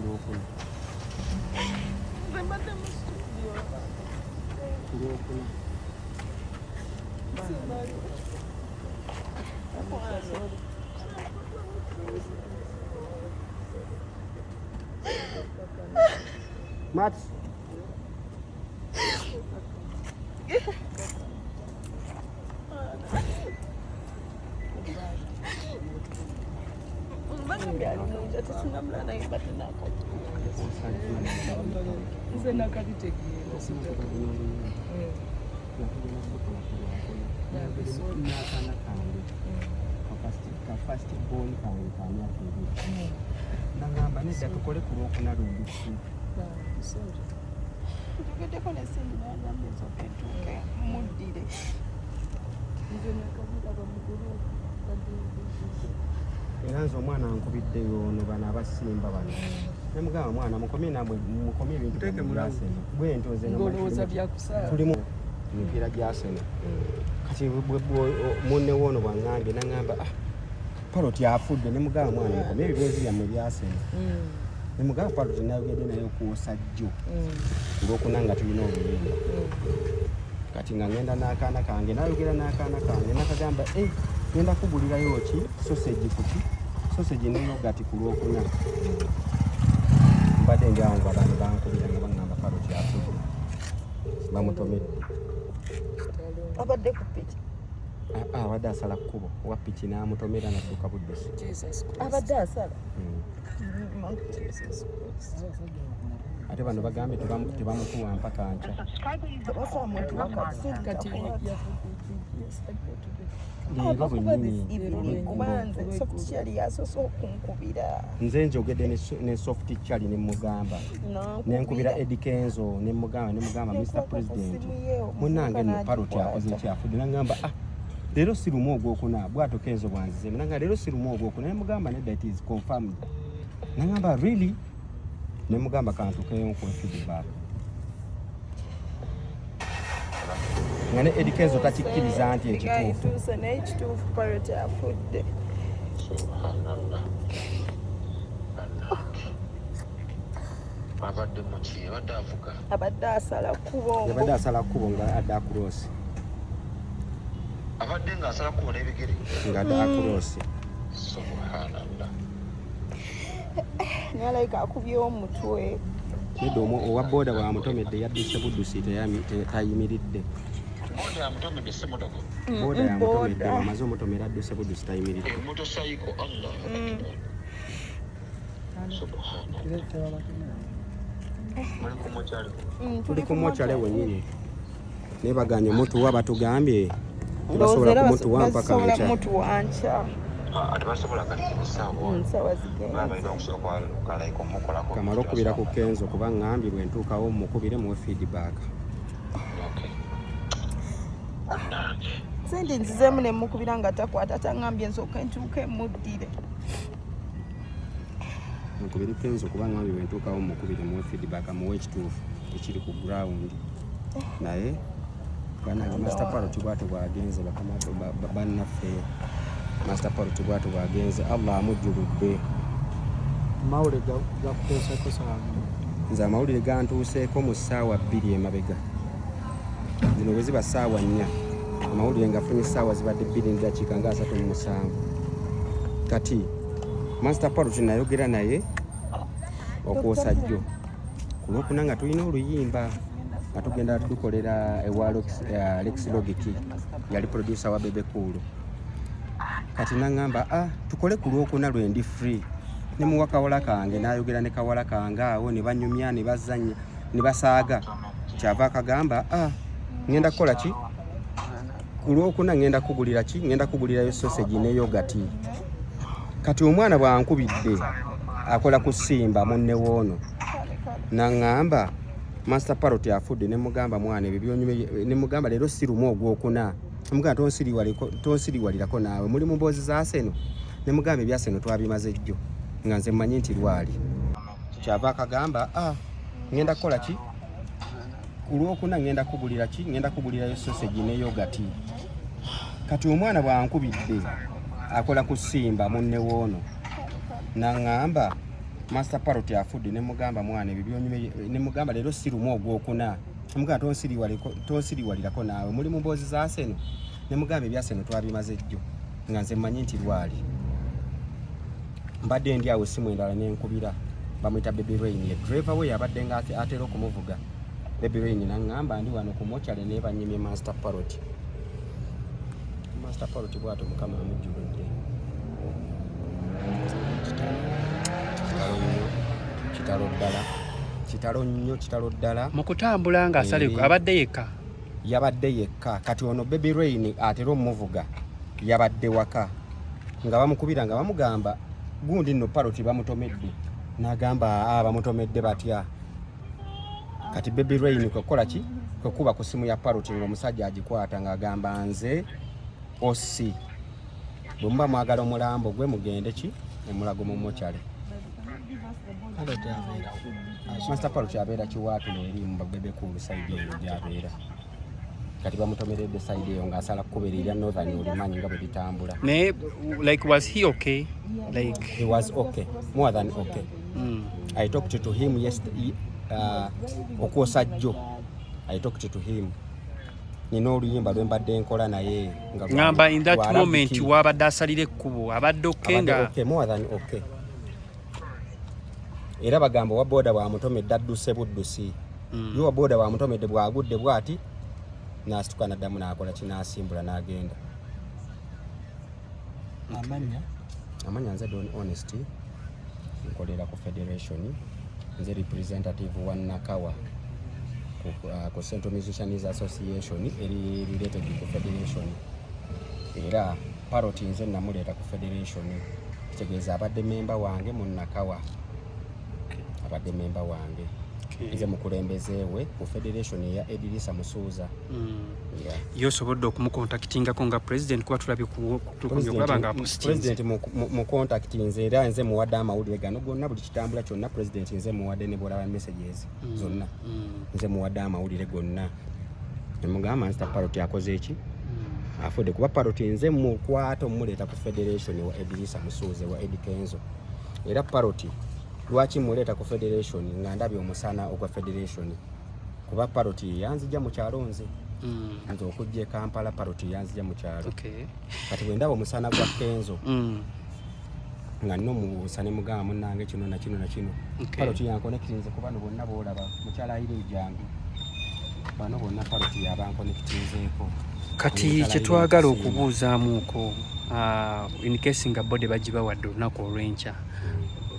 Lwokuna. Nze mbadde mu studio. Lwokuna. Simanyi. Mats. Mbagambye ali munju ate sinamula naye mbadde nakatuuka. Nze nakabitegeera. N'akaana kange ka first born kange ka myaka 2, nagamba nedda, tukole ku Lwokuna lugufu. Njogeddeko ne Cindy, nagambye nsooke ntuuke muddire. Nze nakabiraba mu group. Era nze omwana nkubidde ono, bano abasimba bano, nemugamba, "Mwana, mukomye namwe, mukomye ebintu Muteeke byammwe mu bya round. Arsenal." Bwentyo nze nga Ng'olowooza byakusaala. Tulimu emipiira gya Arsenal. Kati munne woono bwaŋŋambye, naŋŋamba, "Ah, Paroti afudde." Ne mugamba, "Mwana, mukomye ebiboozi byammwe bya Arsenal." Ne mugamba, "Paroti nayogedde naye okwosa jjo ku Lwokuna nga tulina oluyimba." Kati nga ngenda n'akaana kange, nayogera n'akaana kange, nakagamba, "Eh, ngenda kugulirayo ki sausage, kuki sausage ne yogurt ku Lwokuna." Mbadde ndi awo nga abantu bankubira nga baŋŋamba Paroti afudde, bamutomedde. Abadde ku piki? Ah, ah, abadde asala kkubo owa piki n'amutomera n'adduka buddusi. Jesus Christ. Abadde asala. Jesus Christ. Ate bano bagambye tebamutuwa mpaka nkya. Tebasobola mutuwa kati. Kati yafudde yesterday, today? Leero bwennyini. Evening, kuba nze Soft Chali yasoose okunkubira. Nze njogedde ne Soft Chali ne mugamba, nenkubira Eddy Kenzo ne mugamba, "Mr President, munange nno Paroti akoze kyafudde." Nagamba, "Ah, leero si lumu Ogwokuna." Bwato Kenzo bwanzize nanga, "Leero si lumu Ogwokuna." Nemugamba, "Nedda, it is confirmed." Nagamba, "Really?" Nemugamba, "Kantukeyo nkuwe feedback." Nga ne Eddy Kenzo takikkiriza nti ekituufu. Tuuse, naye ekituufu Paroti afudde. Subhanallah. Bannange. Abadde muki? Abadde avuga? Abadde asala kkubo. Yabadde asala kkubo nga adda across. Abadde ng'asala kkubo n'ebigere? Nga adda across. Subhanallah. Naye alayika akubyewo omutwe. Nedda, owa booda bwamutomedde yadduse buddusi, tayimiridde. Booda yamutomedde, si motoka? Booda yamutomedde. Booda. Bamaze omutomera adduse buddusi, tayimiridde. Emotosaiko. Allah akbar. Subhanallah. Muli ku mokyali? Tuli ku mokyale wennyini, naye baganye mutuwa, batugambye tebasobola kumutuwa mpaka basobola nkya. Mutuwa nkya. Ah, tebasobola kati essaawa. Nsaawa Baba zigenze. balina okusooka kalaika omukolako. Kamale okubira ku Kenzo, kuba ŋŋambye bwe ntuukawo mukubire muwe feedback. Okay. Bannange. Sendi nzizeemu ne mukubira nga takwata, taŋŋambye nsooke ntuuke muddire. Nkubire Kenzo, kuba ŋŋambye bwe ntuukawo mukubire muwe feedback, muwe ekituufu ekiri ku ground. Naye bannange, Master Parot bwatyo bwagenze. Bakama bannaffe, Master Parot bwatyo bwagenze, Allah amujjuludde. Amawulire gakutuuseeko saawa? Nze amawulire gantuuseeko mu ssaawa 2 emabega. Zino bwe ziba ssaawa 4, amawulire ngafunye essaawa zibadde 2 ne dakiika nga 37. Kati Master Parot nayogera naye okwosa jjo ku Lwokuna nga tulina oluyimba nga tugenda tukolera ewa Alex Logic, yali producer wa Bebe Cool. Kati naŋŋamba, "Ah, tukole ku Lwokuna lwendi free." Nemuwa kawala kange, nayogera ne kawala kange awo ne banyumya ne bazanya ne basaaga. Kyava akagamba, "Ah, ŋŋenda kukola ki ku Lwokuna? Ŋŋenda kugulira ki? Ŋŋenda kugulirayo sausage ne yogurt." Kati omwana bwankubidde akola ku Simba, munne woono, naŋŋamba Master Parot afudde. Ne mugamba, "Mwana, ebyo byonyumye." Ne mugamba, "Leero si lumu Ogwokuna." Nemugamba, "Tonsiriwalirako naawe, muli mu mboozi za Arsenal." Ne mugamba, "Ebya Arsenal twabimaze jjo." Nga nze mmanyi nti lwali. Kyava akagamba, "Ah, ŋŋenda kukola ki ku Lwokuna? Ŋŋenda kugulira ki? Ŋŋenda kugulirayo sausage ne yogurt." Kati omwana bwankubidde akola ku Simba, munne woono, naŋŋamba Master Parrot afudde. Ne mugamba, mwana, ebyo byonyume. Ne mugamba, leero si lumu ogwokuna. Mugamba, tonsiriwalirako naawe, muli mu mboozi za Arsenal. Ne mugamba, ebya Arsenal twabimaze jjo, nga nze mmanyi nti lwali mbadde ndi awo, essimu endala nenkubira, bamuyita Baby Rain, ye driver we yabadde nga atera okumuvuga. Baby Rain naŋŋamba, ndi wano ku mochale, naye banyimye Master Parrot. Master Parrot bw'atyo Mukama amujjuludde. Kitalo nnyo, kitalo ddala, kitalo nnyo, kitalo ddala. Mu kutambula ng'asala abadde yekka? Yabadde yekka. Kati ono Baby Rain atera omuvuga yabadde waka nga bamukubira nga bamugamba, gundi nno Parrot bamutomedde. N'agamba, aa, bamutomedde batya? Kati Baby Rain kwekukola ki? Kwekuba ku simu ya Parrot ng'omusajja agikwata ng'agamba, nze osi bwe muba mwagala omulambo gwe mugende ki emulago mu mochale. Parrot abeerawo? Master Parrot abeera Kiwaatule eri mu Bebe Cool side eyo gy'abeera. Kati bamutomeredde side eyo ng'asala kkubo erya Northern, olimanyi nga bwe litambula. Naye like, was he okay, like? He was okay, more than okay. I talked to him yesterday, okwosa jjo I talked to him. Nina oluyimba lwe mbadde nkola naye nga Ngamba in that lwa moment Rafiki. wabadde asalira ekkubo, abadde okay? Abadde Nga okay, more than okay. Era bagamba owa boda bwamutomedde adduse buddusi. Ye owa boda bwamutomedde, bwagudde bwati n'asituka n'addamu n'akola ki, n'asimbula n'agenda. Amanya? Amanya nze Don Honesty, nkolera ku federation, nze representative wa Nakawa ku Central Musicians Association eri related ku federation. Era Parrot nze namuleeta ku federation, kitegeeza abadde memba wange mu Nakawa, abadde memba wange. Nze mukulembeze we ku federation eya Edirisa Musuuza. Yeah. Ye osobolodde okumucontactingako nga president, kuba tulabye tukomye okulaba nga apostinze? President mu contact nze, era nze muwadde amawulire gano gonna, buli kitambula kyonna president nze muwadde, ne bwolaba messages zonna, nze muwadde amawulire gonna. Nemugamba nti Parrot akoze eki, afudde, kuba Parrot nze mukwata omuleeta ku federation wa Edirisa Musuuze wa Eddy Kenzo. Era Parrot lwaki muleeta ku federation? Nga ndabye omusana ogwa federation, kuba Parrot yanzija mu kyalo nze. Nze okujja e Kampala, Parrot yanzija mu kyalo. Kati bwe ndaba omusana gwa Kenzo, nga nno mubuusa ne mugamba, munnange, kino na kino na kino. Parrot yanconnectinze ku bano bonna boolaba, mukyala Irene Jangu, bano bonna Parrot yabanconnectinzeeko. Kati Omukyala kyetwagala Irene. okubuuzaamuuko, in case nga body bagibawadde olunaku olw'enkya,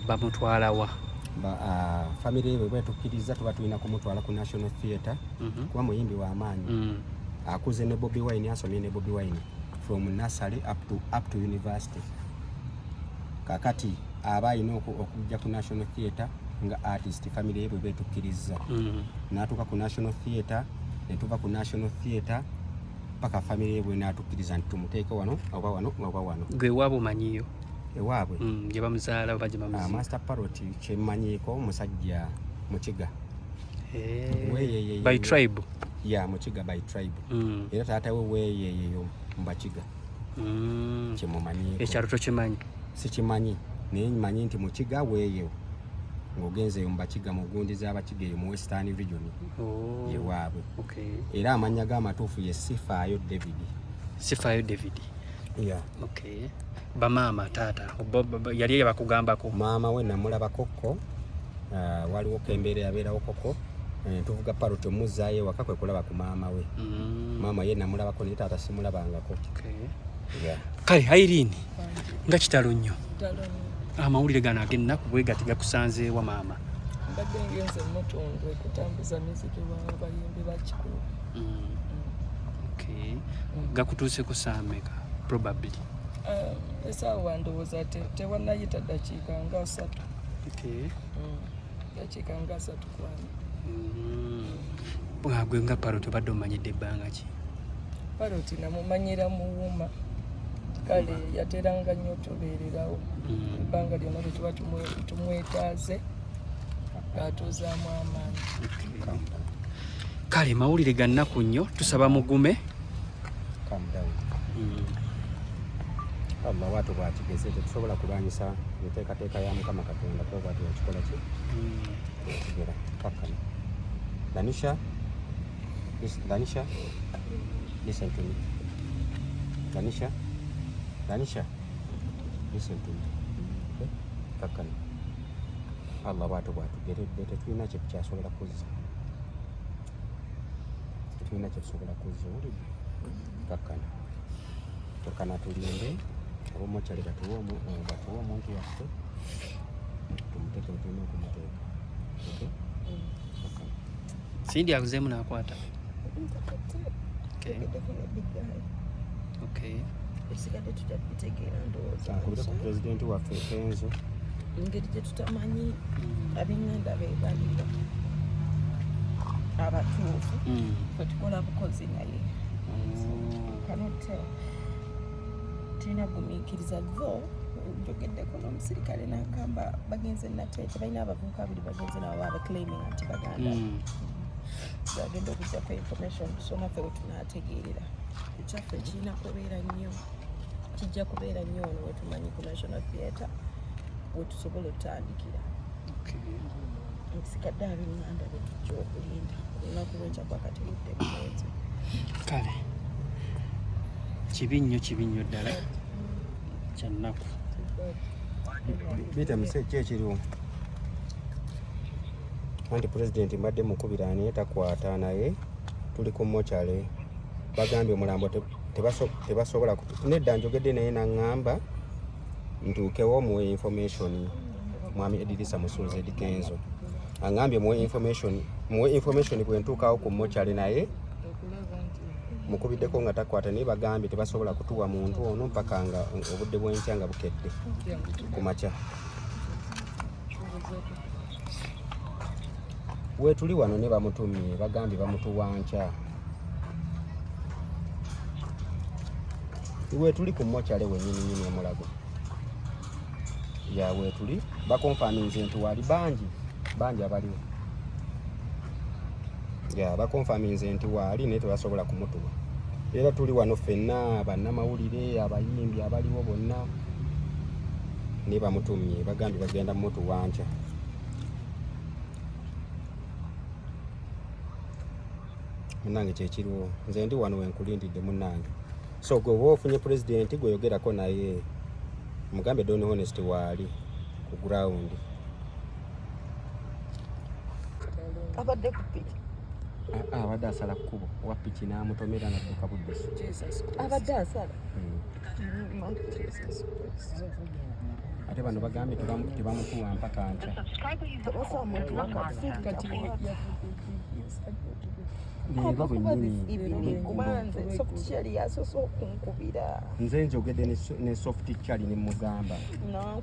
bamutwalawa? Family ye bwe tukkiriza, tuba tulina kumutwala ku National Theatre, kuba muyimbi w'amaanyi. Akuze ne Bobi Wine, asomye ne Bobi Wine from nursery up to university. Kakati aba alina okujja ku National Theatre nga artist, family ye bwe betukkiriza. N'atuuka ku National Theatre, ne tuva ku National Theatre paka family ye bwenaatukkiriza nti tumuteeke wano oba wano oba wano. Gwe waaba omanyiyo? Ewaabwe? Gye bamuzaala oba gye bamuziika? Master Parrot kyemmanyiiko musajja Mukiga. Weeyeyeye. By tribe? Ya, Mukiga by tribe. Era taata we weeyeyeyo mubakiga. Kyemumanyiiko. Ekyalo tokimanyi? Sikimanyi, naye mmanyi nti Mukiga weeyo, ng'ogenzeeyo mubakiga, mu gundi z'abakiga eyo mu Western Region. Oh. Yewaabwe. Okay. Era amannya g'amatuufu ye Sifaayo David. Sifaayo David? Yeah. Okay. Bamaama, taata, yali yabakugambako? Maama we namulabakokko, waliwo ko embeera yabeerawo koko, tuvuga Parrot omuzzaayo ewaka, kwe kulaba ku maama we. Maama ye namulabako, naye taata simulabangako. Okay. Yeah. Kale Irene, nga kitalo nnyo. Kitalo nnyo. Amawulire gano ag'ennaku bwe gati gakusanzeewa, maama? Mbadde ngenze Mutundwe kutambuza miziki w'abayimbi ba Kikuubo. Okay. Gakutuuseko saameka probably? Esaawa ndowooza tewannayita ddakiika nga 3. Dakiika nga 3 kwana. Gwe nga Parrot obadde omanyidde ebbanga ki? Parrot namumanyira muwuma, kale yateranga nnyo tubeererawo. Ebbanga lyonna lye tuba tumwetaaze, ng'atuzaamu amaanyi. Kale mawulire ga nnaku nnyo, tusaba mugume. Calm down. Allah bwatyo bwakigeze, tetusobola kulwanyisa enteekateeka ya Mukama Katonda, kuba bwatyo. Bwekikola ki bwekigera. Kakkana Danisha, Danisha, listen to me. Danisha, Danisha, listen to me. Okay? Kakkana. Allah bwatyo bwatugeredde, tetulina kye tukyasobola kuzza, tetulina kye tusobola kuzza. Owulidde? Kakkana, kakkana, tulinde ab'omokyali batuwe batuwe omuntu waffe, tumuteeke we tulina okumuteeka. Okay? Kakkana. Cindy aguzeemu n'akwata. Okay. Yogeddeko ne big guy. Okay. Ebisigadde tujja kubitegeera, ndowooza. Ankubire ku pulezidenti waffe Kenzo. Engeri gye tutamanyi ab'eŋŋanda be baliwo abatuufu, fe tukola bukozi, naye cannot tell. Tulina kugumiikiriza. Tho njogeddeko n'omusirikale n'agamba bagenze Nateete, balina abavubuka abiri bagenze nabo abaclaiming nti baganda. Bagenda okujjako information, so naffe we tunaategeerera ekyaffe kirina kubeera nnyo, kijja kubeera nnyo wano wetumanyi ku National Theatre wetusobola otutandikira. Ebisigadde ab'eŋŋanda betujja okulinda olunaku lwenkya kwakati budde bugenze. Kale kibi nnyo, kibi nnyo ddala, kyannaku. Bitamuse ki ekiriwo? Anti pulezidenti mbadde mukubira naye takwata, naye tuli ku mokyale, bagambye omulambo tebasobola nedda. Njogedde naye naŋŋamba ntuukewo muwe information. Mwami Edirisa Musuuza Eddy Kenzo aŋŋambye muwe information, muwe information bwe ntuukawo ku mokyale, naye okulaba nti mukubiddeko nga takwata, naye bagambye tebasobola kutuwa muntu ono mpaka nga obudde bw'enkya nga bukedde ku makya. Weetuli wano ne bamutumye, bagambye bamutuwa nkya. Weetuli ku mokyale wennyini nyini emulago ya weetuli, bakonfaminze nti wali bangi bangi abaliwo, ya bakonfaminze nti waali, naye tebasobola kumutuwa. Era tuli wano ffenna bannamawulire, abayimbi abaliwo bonna, naye bamutumye, bagambye bagenda mutuwa nkya. Munnange, kyekiriwo, nze ndi wano wenkulindidde munnange. So gwe oba ofunye pulezidenti gweyogerako naye, mugambe Don Honest waali ku ground. Abadde ku piki? Ah, abadde asala kkubo owa piki n'amutomera n'adduka buddusi. Jesus Christ. Abadde asala. Jesus Christ. Ate bano bagambye tebamutuwa mpaka nkya. Tebasobola muntu wakati. Kati yavudde. Leero bwennyini. Evening, kuba nze Soft Chali yasoose okunkubira. Nze njogedde ne Soft Chali ne mugamba,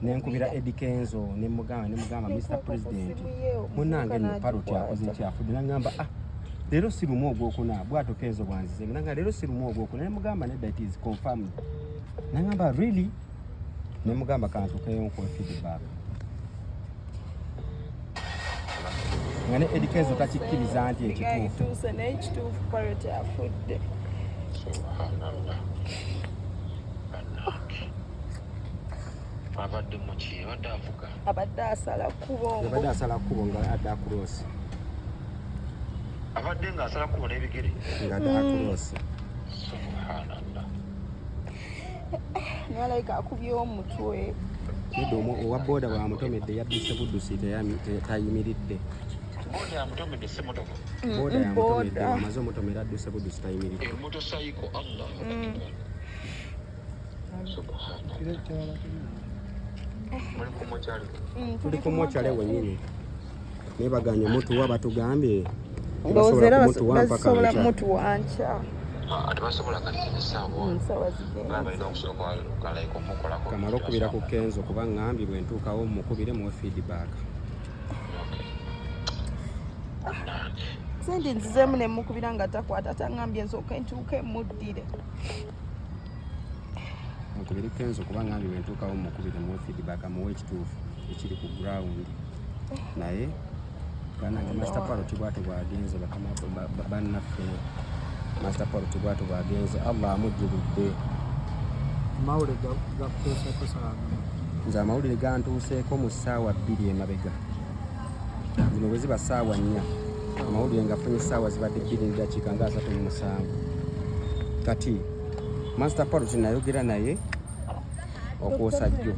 nenkubira Eddy Kenzo ne mugamba Mr President, munnange nno Paroti akoze ekyafudde. Nagamba, ah, leero si lumu ogwokuna bwato Kenzo bwanzize. Nanga leero si lumu ogwokuna. Ne mugamba nedda, it is confirmed. Nagamba really? Ne mugamba kantukeyo nkuwe feedback, nga ne Eddy Kenzo takikkiriza nti ekituufu. Tuuse, naye ekituufu Paroti afudde. Subhanallah, bannange, abadde muki? Abadde avuga? Abadde asala kkubo. Yabadde asala kkubo nga adda across. Abadde ng'asala kubo n'ebigere? Nga adda across. Subhanallah. Nalayika akubye omutwe. Nedda, owa booda bwamutomedde yadduse buddusi, tayimiridde. Booda yamutomedde, si motoka? Booda yamutomedde. Booda. Amaze omutomera adduse buddusi, tayimiridde. Emotosaiko, Allahu akbar, subhanallah. Muli ku mokyali? Tuli ku mokyale wennyini, naye baganye omutuwa, batugambye Ndowooza tebasobola era kumutuwa mpaka basobola nkya. mutuwa nkya. Ah, tebasobola kati essaawa Nsawa zigenda. balina okusooka like omukolako. Kamale okubira ku Kenzo, kuba ŋŋambye bwe ntuukawo mukubire muwe feedback. Okay. Bannange. Sendi nzizeemu ne mukubira nga takwata, taŋŋambye nsooke ntuuke muddire. Mukubire Kenzo, kuba ŋŋambye bwe ntuukawo mukubire muwe feedback, muwe ekituufu ekiri ku ground. Naye bannange, Master Parot bwatyo bwagenze, bakama bannaffe, Master Parot bwatyo bwagenze, Allah amujjulidde. Amawulire gakutuuseko saaga? Nze amawulire gantuuseeko mu ssaawa 2 emabega. Zino bwe ziba ssaawa 4, amawulire ngafunye ssaawa zibadde 2:37. Kati Master Parrot nayogera naye okwosa jjo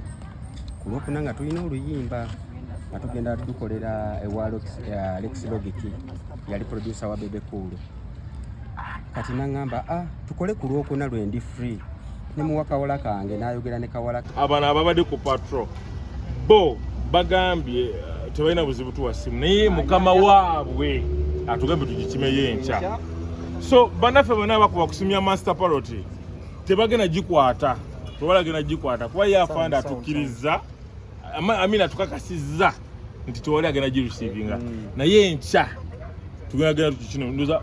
ku Lwokuna nga tulina oluyimba nga tugenda dukolera ewa Alex Logic, yali producer wa Bebe Cool. Kati naŋŋamba tukole ku Lwokuna lwe ndi free, ne muwa kawala kange n'ayogera ne kawala. Abano ababadde ku patrol bo bagambye tebalina buzibu tuwa simu, naye mukama waabwe atugambye tugikimeyo enkya. So bannaffe bonna abakuba kusimya Master Parrot tebagenda gikwata, tebalagenda gikwata kuba ye afande atukkiriza, amina atukakasizza nti tewali agenda gireceivinga, naye enkya tugenda genda tukikino. Ndoza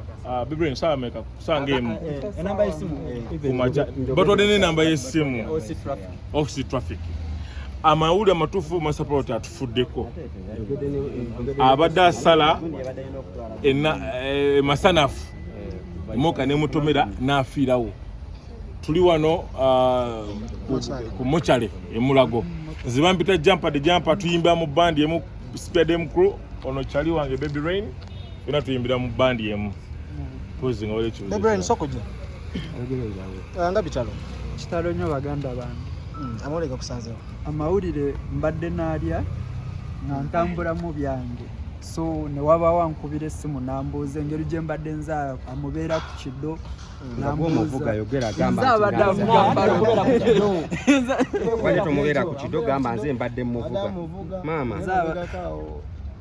Biblia nsaba meka kusanga emu Enamba y'essimu. Kumaja batwadde n'enamba y'essimu office traffic. Amawulire amatuufu, Master Parrot atufuddeko, abadde asala masanafu emoka nemutomera n'afiirawo. Tuli wano ku mochale emulago, nze bampita Jampa de Jampa, tuyimbira mu bandi emu, Spear Crew. Ono kyali wange Baby Rain, fena tuyimbira mu bandi emu. Pozi nga wali ekibuzo. Baby Rain, sokujja nga bitalo. Kitalo nnyo baganda bange. Amawulire gakusanzeewo? Amawulire mbadde naalya nga ntambulamu byange, so ne wabawo ankubira essimu nambuuza engeri gye mbadde nze amubeera ku kiddo. Nga bw'omuvuga yogera, gamba nze nti abadde avuga wali tomubeera ku kido, gamba nze mbadde muvuga maama.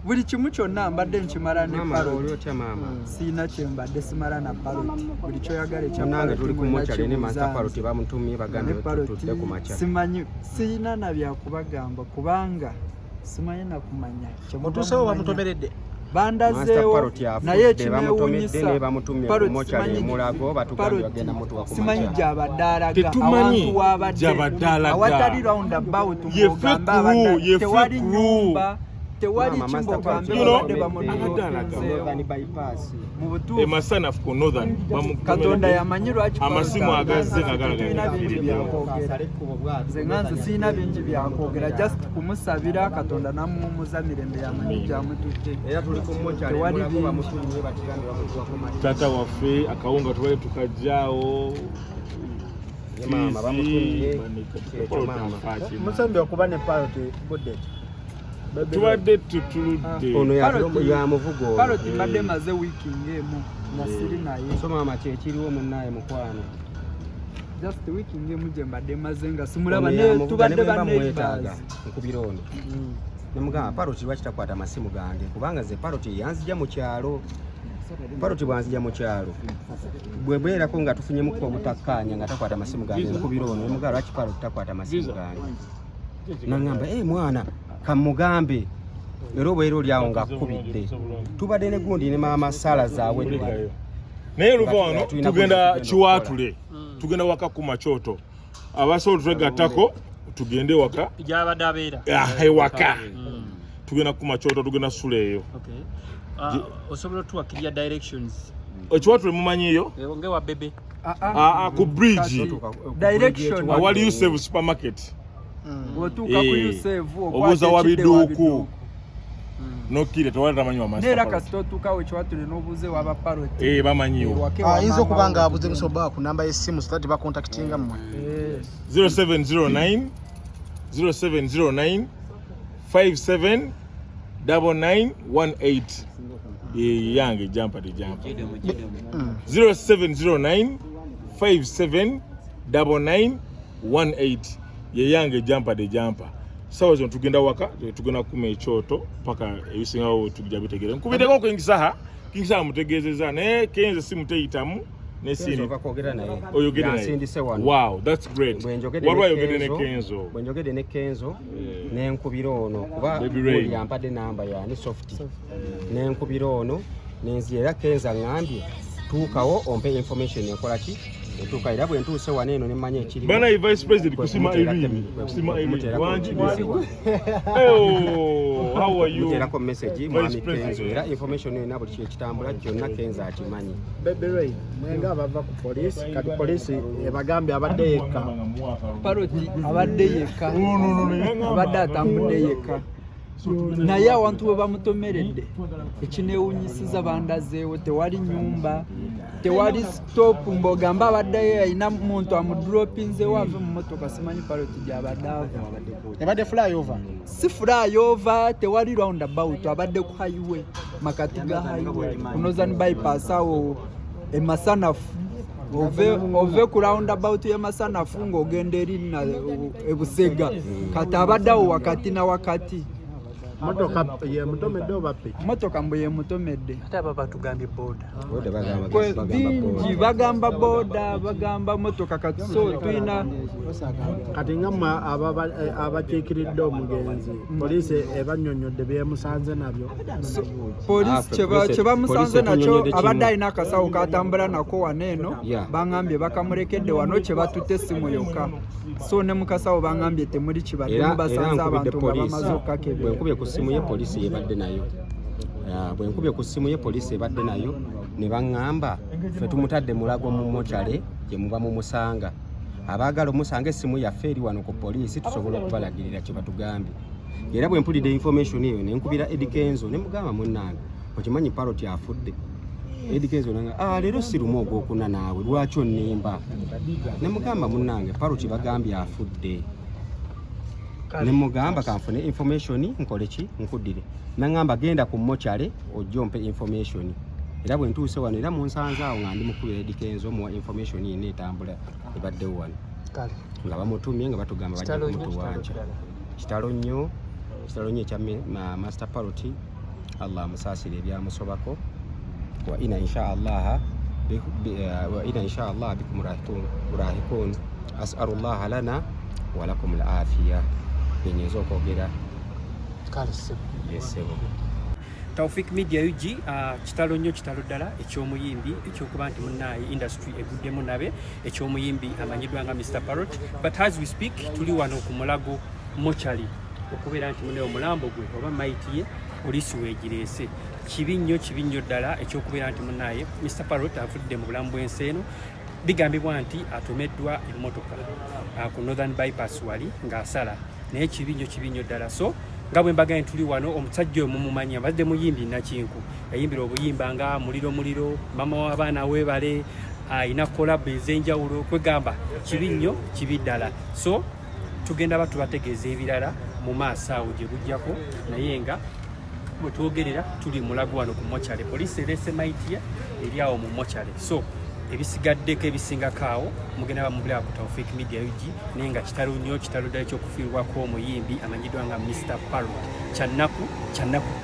Buli kimu kyonna mbadde nkimala ne Maama, oli Parrot. otya maama? Siina kye mbadde simala na Parrot, buli kyoyagala ekya Munange Parrot tuli ku mwenna mochale ne kibuuza Master nze. Parrot bamutumye, bagambye Ne Parrot tutudde ku makya. Simanyi, siina na byakubagamba kubanga simanyi nakumanya kye muba Mutuusewo mumanya. bamutomeredde. Master Bandazeewo Parrot afudde, naye bamutomedde ekinewuunyisa ne bamutumye ku Parrot mochale simanyi- emulago, batugambye Parrot bagenda mutuwa ku simanyi makya. gy'abadde alaga, Tetumanyi awantu w'abadde gy'abadde alaga. awatali roundabout Ye ng'ogamba ffe abadde crew, ye ffe tewali crew. nyumba, tewali Maama, ki Master ng'ogambe Parrot You know, babadde abadde alaga. bamutuuseewo Northern bypass. mu butuufu. Emasanafu ku Northern Katonda yamanyi lwaki Amasimu Parrot agazze nga galaga tulina bingi byakwogera. Nze nga nze sirina bingi byakwogera, just kumusabira Katonda namuwumuza mirembe, yamanyi gyamututte. Era tuli ku mochale Tewali emulago, bingi. bamutumye, batugambye bamutuwa ku makya. Taata waffe akawunga tubale tukajjaawo. Ye maama bamutumye kyekyo maama. Musambye okuba ne Parrot budde ki? Tubadde tutuludde. Ono Parrot- yamuvuga ono. Parrot mbadde maze wiiki ng'emu nga siri naye. So maama kyekiriwo munnaye mukwano. Just wiiki ng'emu gye mbadde maze nga simulaba Ono ne yamuvuga, tubadde ne bwe mba ba mwetaaga neighbors. Nkubira ono nemugamba, Parrot lwaki takwata masimu gange? Kubanga nze Parrot yanzija mu kyalo. Parrot bwanzija mu kyalo, bwe mbeerako nga tufunyemuko obutakkaanya nga takwata masimu gange, nkubira ono nemugamba, lwaki Parrot takwata masimu Visa. gange? Naŋŋamba, e mwana kamugambe era obeera oli awo ng'akkubidde. Tubadde ne gundi ne maama Saala zaawedde. Naye luva wano Tulina tugenda kugenda. Kiwaatule, tugenda waka ku makyoto, abasobola twegattako tugende waka. Gyabadde abeera. Ah, ewaka tugenda ku makyoto, tugenda sula eyo. Okay. Osobola otuwa clear directions? Ekiwaatule mumanyiyo? Ngewa Bebe. Ah, ah, ku bridge. Direction. Awali Usave supermarket. Otuuka ku Eh, Usave, obuuza okwata ekidde wabiduuku nokkire, tewali tamanyi wa neera Master Parrot. Kasita otuukawo ekiwatule n'obuuze waba Parrot. Eh, bamanyiwo. Ewaka ewa Ayinza maama okuba we. nga abuze musoba ku namba y'essimu so that bacontactinga mmwe. 0709 0709 57 9918 ye yange Jampa de Jampa. 0709 57 9918 ye yange Jampa de Jampa. Sawa zino tugenda waka, tugenda kuma ekyoto paka ebisingawo tujja bitegere. Nkubiddeko King Saha, King Saha mutegeezezza, naye Kenzo simu teyitamu Kenzo ova kwogera naye. Oyogedde naye? Yansindise wano. Wow, that's great. Bwe njogedde Waliwo ne ayogedde ne Kenzo, Kenzo. Bwe njogedde ne Kenzo nenkubira ono kuba Baby Rain. oli yampadde namba yani soft, nenkubira ono nenzira era Kenzo aŋŋambye tuukawo ompe information enkola ki. Etuuka era bwe ntuuse wano eno ne mmanya ekiriwo. Bana vice president kusima Irene, kusima Irene. Wangi. Oh, how are you? Muteerako message Vice mwami President. Kenzo, era information yonna buli kyekitambula kyonna Kenzo akimanyi. Baby Ray, mwenga abava ku poliisi, kati poliisi ebagambye abadde yekka. Paroti abadde yekka, abadde atambudde yekka, naye awantu we bamutomeredde ekinewunyisiza bandazeewo tewali nyumba, tewali stop mbogamba abaddeyo alina muntu amudropinzewo ave mu motoka. Simanyi Paroti gyabadde ava. Ebadde flyover. Si flyover, tewali roundabout, abadde ku highway, makati ga highway ku Northern Bypass awo emasanafu, ove ku roundabout y'emasanafu ng'ogenda eri ebusega, kati abadde awo wakati na wakati. Motoka yemutomedde oba piki? Motoka mbu yemutomedde. Ate aba batugambye boda. Boda bagamba bagamba bingi boda. Bagamba boda, bagamba motoka, kati so tulina Kati nga mmwe abakiikiridde omugenzi, poliisi ebannyonnyodde byemusanze nabyo? Poliisi kye bamusanze Poliisi nakyo etunyonnyodde kimu. Abadde alina akasawo katambula nako wano eno. Baŋambye bakamulekedde wano, kye batutte essimu yokka, so ne mu kasawo baŋambye temuli kibaddemu. Era Basanze nkubidde abantu nga poliisi. bamaze okukakebera. Bwe nkubye ku ssimu ye, poliisi yebadde nayo. Ah, bwe nkubye ku ssimu ye, poliisi ebadde nayo ne baŋŋamba ffe tumutadde mulago mu mochale gye muba mumusanga, abaagala omusanga essimu yaffe eri wano ku poliisi, tusobola okubalagirira kye batugambye. Era bwe mpulidde information eyo ne nkubira Eddy Kenzo ne mugamba, munnange, okimanyi Parrot afudde? Eddy Kenzo nanga, ah, leero si lumu ogwokuna, naawe lwaki onnimba? Ne mugamba, munnange, Parrot bagambye afudde. Ne mugamba kanfune information nkole ki, nkuddire. Naŋŋamba genda ku mochale ojje ompe information. Era bwe ntuuse wano era munsanze awo nga ndi mukubira Eddy Kenzo, muwa information yenna etambula ebaddewo wano nga bamutumye, nga batugamba bajja Kitalo nnyo, kumutuwanja. kitalo ddala. Kitalo nnyo, kitalo nnyo ekya Master Parrot. Allah amusaasire ebyamusobako. Wa ina insha allaha wa ina insha allah bikum rahikun, asalullaha lana wa lakum al afiya. Byenyinza okwogera. Kale ssebo. Yesebo. Taufik Media UG. Kitalo nnyo, kitalo ddala eky'omuyimbi, ekyokuba nti munnaaye industry eguddemu nabe, eky'omuyimbi amanyiddwa nga Mr Parrot. But as we speak, tuli wano ku Mulago mochali okubeera nti munaye omulambo gwe oba maiti ye poliisi weegireese. Kibi nnyo, kibi nnyo ddala ekyokubeera nti munnaaye Mr Parrot avudde mu bulamu bw'ensi eno. Bigambibwa nti atomeddwa emmotoka ku Northern Bypass wali ng'asala, naye kibi nnyo, kibi nnyo ddala. So nga bwe mbagambye, tuli wano. Omusajja oyo mumumanyi, abadde muyimbi nakinku, yayimbira obuyimba nga muliro muliro, mama w'abaana weebale, ayina collabo ez'enjawulo. Kwegamba kibi nnyo, kibi ddala. So tugenda ba tubategeeza ebirala mu maaso awo gye bujjako, naye nga bwe twogerera tuli mulago wano ku mochale, poliisi ereese maiti ye eri awo mu mochale. So ebisigaddeko ebisingako awo mugenda bamubulaba ku Taufik Media UG. Naye nga kitalo nnyo, kitalo ddala ekyokufiirwako omuyimbi amanyiddwa nga Mr Parrot. Kyannaku, kyannaku ddala.